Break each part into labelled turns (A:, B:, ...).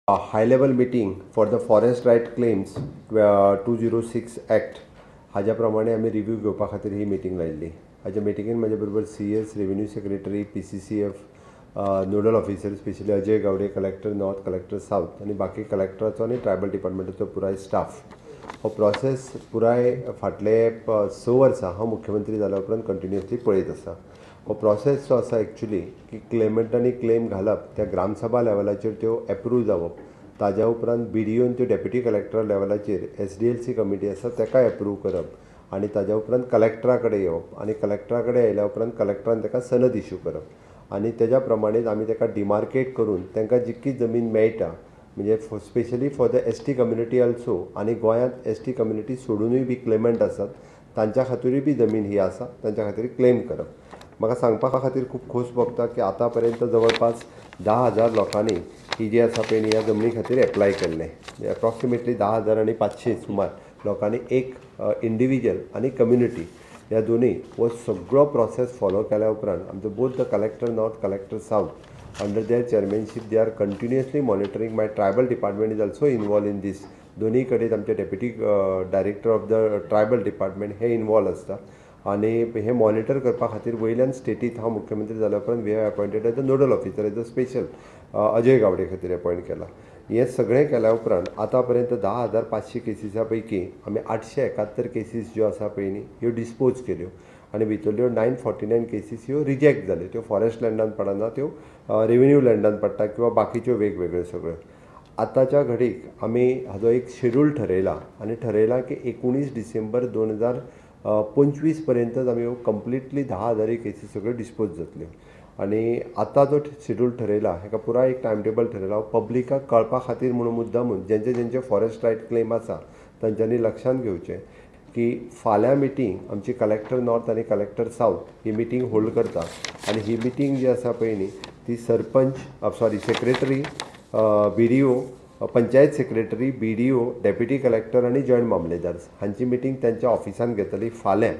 A: High level meeting for the forest right claims 206 act हाज्या प्रमाणे आमी रिव्यू घेवपा खातीर ही मिटींग लायिल्ली. हाज्या मिटिंगेन म्हजे बरोबर CS, revenue secretary, PCCF, nodal officer specially Ajay Gawade, collector north, collector south आनी बाकी कलेक्टराचो आनी ट्रायबल डिपार्टमेंटाचो पुराय स्टाफ. हो प्रोसेस पुराय फाटले 6 वर्सां हांव मुख्यमंत्री जाल्या उपरांत कंटिन्युअसली पळयत आसा. हो प्रोसेस जो आसा एक्चुली की क्लेमंटांनी क्लेम घालप, त्या ग्रामसभा लेवलाचेर त्यो एप्रूव जावप, ताज्या उपरांत बीडीओन त्यो डेप्युटी कलेक्टर लेवलाचेर SDLC committee आसा ताका एप्रूव करप आनी ताज्या उपरांत कलेक्टरा कडेन येवप आनी कलेक्टरा कडेन आयल्या उपरांत कलेक्टरान ताका सनद इशू करप आनी तेज्या प्रमाणें आमी ताका डिमार्केट करून तांकां जितकी जमीन मेळटा, म्हणजे specially for the ST community also आनी गोंयांत ST community सोडूनय बी क्लेमंट आसात तांच्या खातीरूय बी जमीन ही आसा, तांच्या खातीर क्लेम करप. म्हाका सांगपा खातीर खूब खोस भोगता की आतां पर्यंत जवळपास 10,000 लोकांनी ही जी आसा पळय ह्या जमनी खातीर एप्लाय केल्लें. एप्रॉक्सिमेटली 10,500 सुमार लोकांनी एक इंडिविज्युअल आनी कम्युनिटी ह्या दोनूय हो सगळो प्रोसेस फॉलो केल्या उपरांत आमचो both the collector north, collector south under their chairmanship they are continuously monitoring. My tribal department is also involve in this. दोनूय कडेन आमचे deputy director of the tribal department hey involve आसता आनी हे monitor करपा खातीर वयल्यान स्टेटीत हांव मुख्यमंत्री जाल्या उपरांत we have appointed as a nodal officer as a special Ajay Gawade खातीर अपॉयंट केला. हें सगळें केल्या उपरांत आतां पर्यंत 10,500 केसीसा पैकी आमी 871 केसीस ज्यो आसा पळय न्ही ह्यो डिस्पोज केल्यो आनी भितरल्यो 949 केसीस ह्यो रिजेक्ट जाल्यो. त्यो फॉरेस्ट लँडान पडना, त्यो रेवेन्यू लँडान पडटा किंवा बाकीच्यो वेगवेगळ्यो सगळ्यो. आतांच्या घडीक आमी हाजो एक शेड्यूल ठरयला आनी ठरयला की 19 डिसेंबर 2025 पर्यंतच आमी ह्यो कंप्लिटली 10,000 केसी सगळ्यो डिस्पोज जातल्यो. आनी आतां जो शेड्यूल ठरयला हेका पुराय एक टायम टेबल ठरयला पब्लिकाक कळपा खातीर म्हणून मुद्दामून जेंचे जेंचे फॉरेस्ट रायट क्लेम आसा तांच्यांनी लक्षांत घेवचें की फाल्यां मिटींग आमची कलेक्टर नॉर्थ आनी कलेक्टर सावथ ही मिटींग होल्ड करता आनी ही मिटींग जी आसा पळय न्ही ती sarpanch sorry secretary, BDO, panchayat secretary, BDO, deputy collector आनी जॉयंट मामलेदार हांची मिटींग तांच्या ऑफिसान घेतली फाल्यां.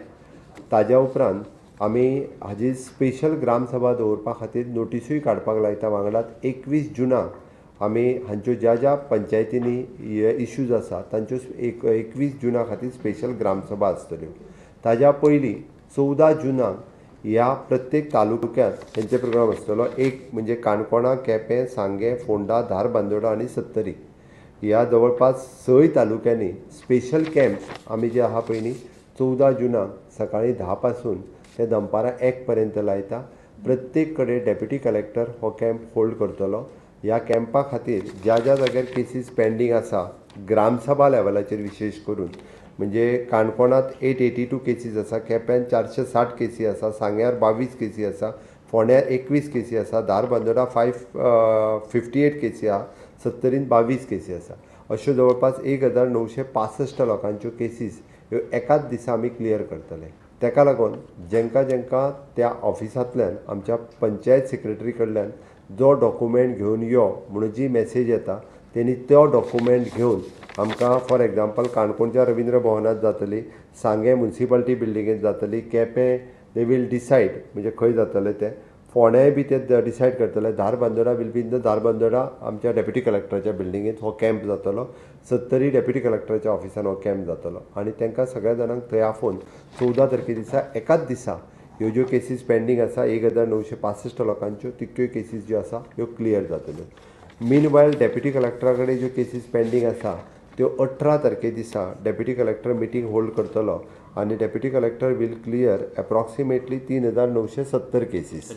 A: ताज्या उपरांत आमी हाजी स्पेशल ग्रामसभा दवरपा खातीर नोटिसूय काडपाक लायता. वांगडात 21 जुनाक आमी हांच्यो ज्या ज्या पंचायतींनी हे इश्यूज आसा तांच्यो 21 जुना खातीर स्पेशल ग्रामसभा आसतल्यो. ताज्या पयलीं 14 जुनाक ह्या प्रत्येक तालुक्यांत तेंचे प्रोग्राम आसतलो. एक म्हणजे काणकोणा, केपें, सांगें, फोंडा, धारबांदोडा आनी सत्तरी ह्या जवळपास 6 तालुक्यांनी स्पेशल कॅम्प आमी जे आहा पळय न्ही 14 जुनाक सकाळीं 10 पासून ते दनपारां 1 पर्यंत लायता. प्रत्येक कडेन डेप्युटी कलेक्टर हो कॅम्प होल्ड करतलो. ह्या कॅम्पा खातीर ज्या ज्या जाग्यार केसीस पेंडींग आसा ग्रामसभा लेवलाचेर विशेश करून म्हणजे काणकोणांत 882 केसीस आसा, केप्यान 460 केसी आसा, सांग्यार 22 केसी आसा, फोंड्यार 21 केसी आसा, धारबांदोडा 558 केसी आसा, सत्तरीन 22 केसी आसा. अश्यो जवळपास 1965 लोकांच्यो केसीस ह्यो एकाच दिसा आमी क्लियर करतले. ताका लागून जेंकां जेंकां त्या ऑफिसांतल्यान आमच्या पंचायत सेक्रेटरी कडल्यान जो डॉक्युमेंट घेवन यो म्हणून जी मॅसेज येता तेणी तो डॉक्युमेंट घेवन आमकां फॉर एग्जाम्पल काणकोणच्या रविंद्र भवनांत जातली, सांगें म्युनिसिपालिटी बिल्डिंगेंत जातली, केपें they will decide म्हणजे खंय जातलें तें, फोंड्याय बी ते डिसायड करतले, Dharbandora will be in the Dharbandora आमच्या डेप्युटी कलेक्टराच्या बिल्डिंगेंत हो कॅम्प जातलो, सत्तरी डेप्युटी कलेक्टराच्या ऑफिसान हो कॅम्प जातलो आनी तांकां सगळ्या जाणांक थंय आफोवन 14 तारखे दिसा एकाच दिसा ह्यो ज्यो केसीस पेंडींग आसा 1965 लोकांच्यो तितक्यो केसीस ज्यो आसा ह्यो क्लियर जातल्यो. मीन वायल डेप्युटी कलेक्टरा कडेन ज्यो केसीस पेंडींग आसा त्यो 18 तारखे दिसा डेप्युटी कलेक्टर मिटींग होल्ड करतलो आनी deputy collector will clear approximately 3970 cases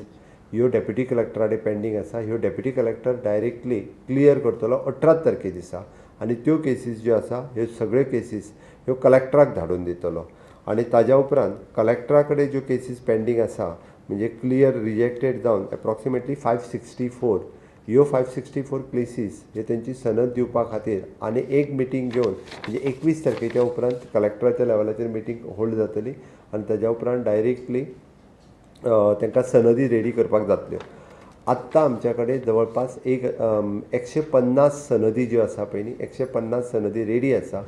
A: ह्यो डेप्युटी कलेक्टरा कडेन पेंडींग आसा. ह्यो डेप्युटी कलेक्टर डायरेक्टली क्लियर करतलो 18 तारखे दिसा आनी त्यो केसीस ज्यो आसा ह्यो सगळ्यो केसीस ह्यो कलेक्टराक धाडून दितलो आनी ताज्या उपरांत कलेक्टरा कडेन ज्यो केसीस पेंडींग आसा म्हणजे क्लियर रिजेक्टेड जावन एप्रॉक्सिमेटली 564 ह्यो 564 केसीस हे तेंची सनद दिवपा खातीर आनी एक मिटींग घेवन म्हणजे 21 तारखेच्या उपरांत कलेक्टराच्या लेवलाचेर मिटींग होल्ड जातली आनी ताज्या उपरांत डायरेक्टली तांकां सनदी रेडी करपाक जातल्यो. आत्तां आमच्या कडेन जवळपास 150 सनदी ज्यो आसा पळय न्ही 150 सनदी रेडी आसा.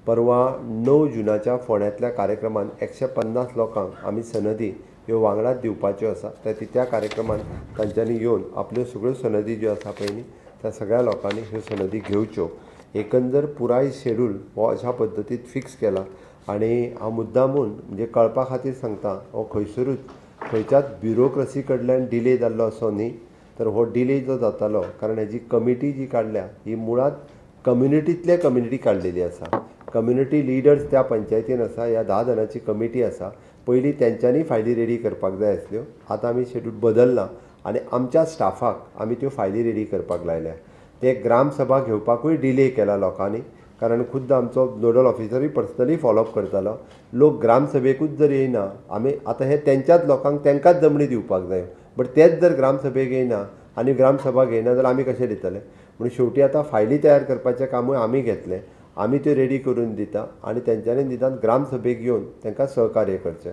A: परवा 9 जुनाच्या फोंड्यांतल्या कार्यक्रमान 150 लोकांक आमी सनदी ह्यो वांगडाच दिवपाच्यो आसा. त्या कार्यक्रमान तांच्यांनी येवन आपल्यो सगळ्यो सनदी ज्यो आसा पळय न्ही त्या सगळ्या लोकांनी ह्यो सनदी घेवच्यो. एकंदर पुराय शेड्यूल हो अशा पद्दतीन फिक्स केला आनी हांव मुद्दामून म्हणजे कळपा खातीर सांगता, हो खंयसरूच खंयच्याच ब्युरोक्रसी कडल्यान डिले जाल्लो असो न्ही, तर हो डिले जो जातालो कारण हेजी कमिटी जी काडल्या ही मुळांत कम्युनिटींतले कम्युनिटी काडलेली आसा. कम्युनिटी लिडर्स त्या पंचायतीन आसा, ह्या 10 जाणांची कमिटी आसा. पयलीं तेंच्यांनी फायली रेडी करपाक जाय आसल्यो, आतां आमी शेड्यूल बदल्ला आनी आमच्या स्टाफाक आमी त्यो फायली रेडी करपाक लायल्या. ते ग्रामसभा घेवपाकूय डिले केला लोकांनी, कारण खुद्द आमचो नोडल ऑफिसरूय पर्सनली फॉलोअप करतालो. लोक ग्रामसभेकूच जर येयना, आमी आतां हे तेंच्याच लोकांक तेंकांच जमणी दिवपाक जाय, बट तेच जर ग्रामसभेक येयना आनी ग्रामसभा घेयना जाल्यार आमी कशें दितले? म्हणून शेवटी आतां फायली तयार करपाचें कामूय आमी घेतलें, आमी त्यो रेडी करून दिता आनी तेंच्यांनी निदान ग्रामसभेक येवन तांकां सहकार्य करचें.